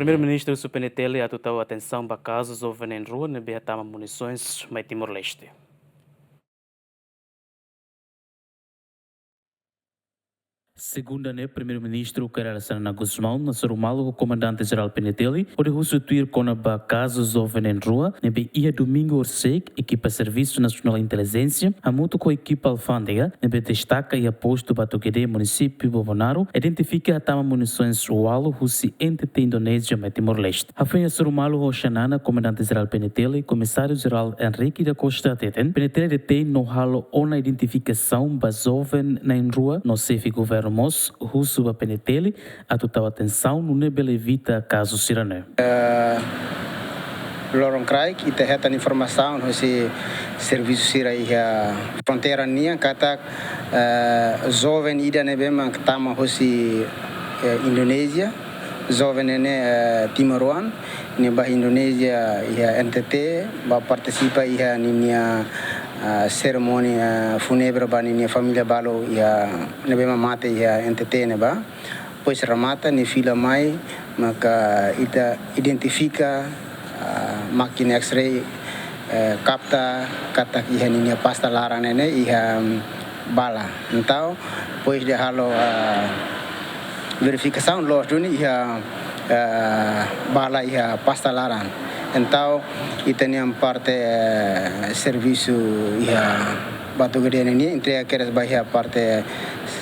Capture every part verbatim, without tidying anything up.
Primeiru-Ministru husu PNTL atu tau atensaun ba kazu joven na'in-rua ne'ebé hatama munisoens mai Timor-Leste. Segunda ne'e, Primeiru-Ministru Kay Rala Xanana Gusmão hasoru malu ho Komandante Jerál PNTL hodi husu tuir kona-ba kazu joven na'in-rua ne'ebé iha domingu horisehik ekipa Servisu Nasionál Intelijénsia hamutuk ho ekipa alfándega ne'ebé destaka iha postu Batu Gedé, munisípiu Bobonaro, identifika hatama munisoens ualu husi NTT Indonézia mai Timor-Leste. Hafoin hasoru malu ho Xanana, Komandante Jerál PNTL, Komisáriu Jerál Henrique da Costa hateten, PNTL detein no halo ona identifikasaun ba joven na'in-rua no xefe governu mós husu ba PNTL atu tau atensaun nune'e bele evita kazu sira-ne'e. Eh, loron kraik ita hetan informasaun husi servisu sira iha fronteira nian katak, eh, joven ida ne'ebé mak tama husi, eh, Indonézia, joven ne'e, eh, timoroan, nia ba Indonézia iha NTT, ba partisipa iha ninia, ah, serimónia fúnebre ba ninia família balu iha ne'ebé mak mate iha NTT ne'ebá. Depois remata, nia fila mai, maka ita identifika, ah, mákina X-ray, eh, kapta katak iha ninia pasta laran ne'e iha, mm, bala. Entaun, depois de halo, ah, verifikasaun, loos duni iha, ah, bala iha pasta laran. Entaun, ita-nia parte, eh, servisu iha Batu Gedé nian entrega kedas ba iha parte,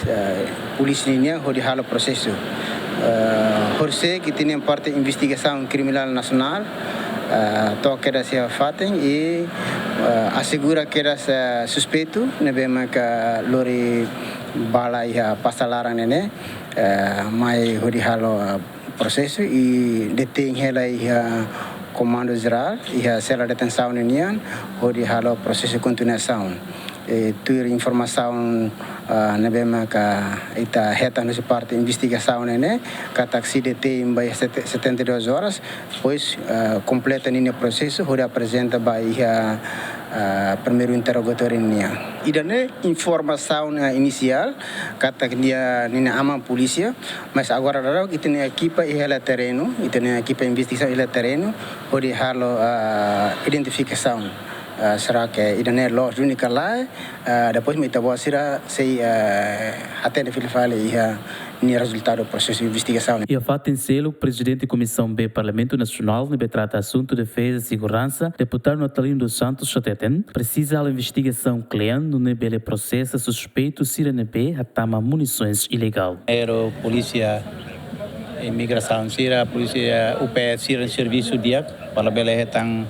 eh, polísia nian hodi halo prosesu. Eh, horisehik ita-nia parte investigasaun kriminál nasionál, eh, to'o kedas iha fatin i, eh, asegura kedas, eh, suspeitu ne'ebé maka lori bala iha pasta laran ne'e, eh, mai hodi halo, eh, prosesu i detein hela iha Komandu Jerál, iha sela detensaun nian, hodi halo prosesu kontinuasaun. Eh, tuir informasaun, ah, ne'ebé maka ita hetan husi parte investigasaun ne'e, katak sei detein ba iha sete-, setenta e duas horas, depois, ah, kompleta ninia prosesu, hodi aprezenta ba iha, ah, primeiru interrogatóriu nian. Ida-ne'e informasaun, ah, inisiál, katak nia, ninia aman polísia, mas agora daudaun ita-nia ekipa iha hela terrenu, ita-nia ekipa investigasaun iha hela terrenu, hodi halo, ah, identifikasaun. Ah, será que ida-ne'e loos duni ka lae? Ah, depois mak ita-boot sira sei, ah, hatene fila fali iha nia rezultadu prosesu investigasaun. Iha fatin seluk, Prezidente Komisaun B Parlamentu Nasionál ne'ebé trata asuntu defeza seguransa, Deputadu Natalino dos Santos hateten, presiza halo investigasaun kle'an nune'e bele prosesa suspeitu sira ne'ebé hatama munisoens ilegál. Primeiru, polísia, imigrasaun sira, polísia, U P S sira servisu di'ak, para bele hetan,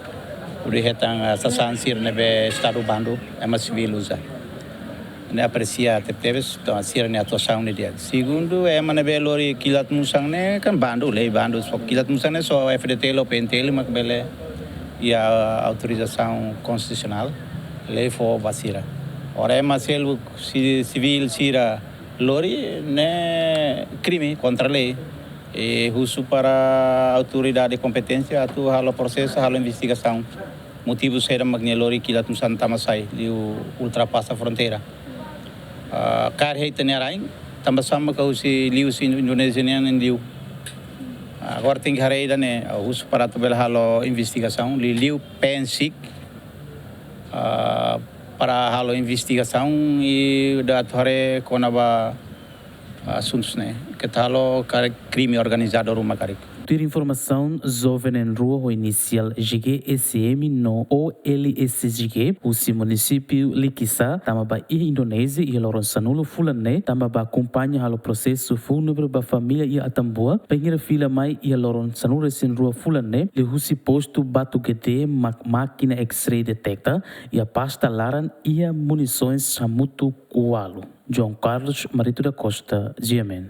hodi hetan, ah, sasán sira ne'ebé Estadu bandu, ema sivíl uza. Ne'e apresia tebetebes, entaun, sira-nia atuasaun ne'e di'ak. Segundu, ema ne'ebé lori kilat musan ne'e kan bandu, lei bandu, só kilat musan ne'e só F D T L ou P N T L mak bele iha autorizasaun konstitusionál, lei fó ba sira. Ora ema seluk si-, sivíl sira lori ne'e krime kontra lei. I husu para autoridade kompetente atu halo prosesu, halo investigasaun. Motivu saida mak nia lori kilat musan tama sai, liu ultrapasa fronteira. Ah, karik ita-nia rain, tanba sá mak husi liu husi Indonézia nian liu. Agora tenke haree ida-ne'e, ah, husu para atu bele halo investigasaun, liuliu PNSIK, ah, para halo investigasaun i atu haree kona-ba asuntus ne'e. Keta halo karik krime organizadu ruma karik. Tuir informasaun, joven na'in-rua ho inisiál G G S M no O L S G husi munisípiu Likisá tama ba iha Indonézia iha loron sanulu fulan ne'e, tanba ba akompaña halo prosesu fúnebre ba família iha Atambua, bainhira fila mai iha loron sanulu-resin-rua fulan ne'e, liuhusi postu Batu Gedé mak mákina X-ray deteta iha pasta laran iha munisoens hamutuk ualu. João Carlos Marito da Costa, G M N.